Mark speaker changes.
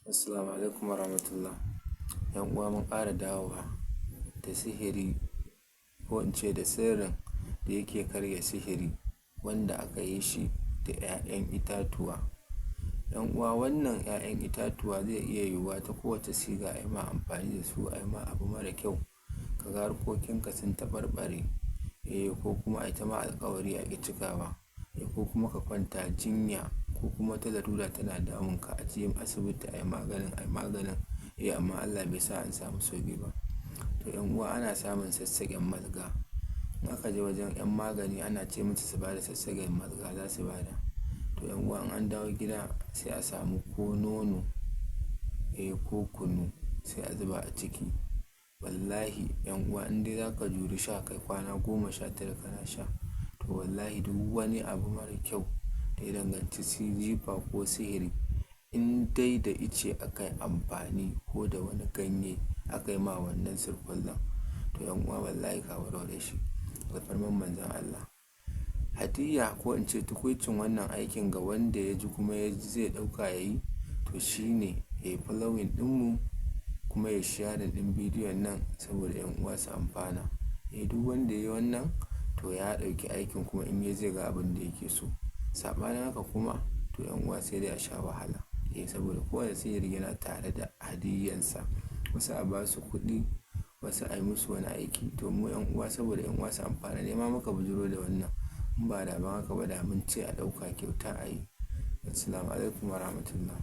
Speaker 1: Assalamu alaikum warahmatullah. 'Yan uwa, mun ƙara dawowa da sihiri, ko in ce da sirrin da yake karya sihiri wanda aka yi shi da 'ya'yan itatuwa. 'Yan uwa, wannan 'ya'yan itatuwa zai iya yiwuwa ta kowace siga a yi ma amfani da su a yi ma abu mara kyau, ka ga harkokinka sun taɓarɓare, ko kuma a yi ta ma alƙawari a ƙi cikawa, ko kuma ka kwanta jinya, ko kuma wata larura tana damunka, a je asibiti a yi maganin, a yi maganin, amma Allah bai sa an samu sauƙi ba. To 'yan uwa, ana samun sassaƙen malga. In aka je wajen 'yan magani ana ce musu su ba da sassaƙen malga, za su ba da. To 'yan uwa, in an dawo gida sai a samu ko nono, ko kunu, sai a zuba a ciki. Wallahi 'yan uwa, in dai za ka juri sha kai kwana 19 kana sha, to wallahi duk wani abu mara kyau da ya danganci jifa ko sihiri, in dai da ice aka yi amfani ko da wani ganye aka yi ma wannan surkullen, to 'yan uwa, wallahi ka warware shi. Alfarman Manzon Allah. Hadiyya, ko in ce tukuicin wannan aikin ga wanda ya ji kuma ya ji zai ɗauka ya yi, to shi ne ya yi following ɗinmu kuma ya sharing ɗin bidiyon nan saboda 'yan uwa su amfana. Duk wanda ya yi wannan, to ya ɗauki aikin, kuma in ya zai ga abin da yake so. Saɓanin haka kuma, to 'yan uwa, sai dai a sha wahala. Saboda kowane sihiri yana tare da hadiyyansa. Wasu a ba su kuɗi, wasu a yi musu wani aiki. To mu 'yan uwa, saboda 'yan uwa su amfana ne ma muka bijiro da wannan. In ba da ban haka ba, da mun ce a ɗauka kyauta a yi. Assalamu alaikum warahmatullah.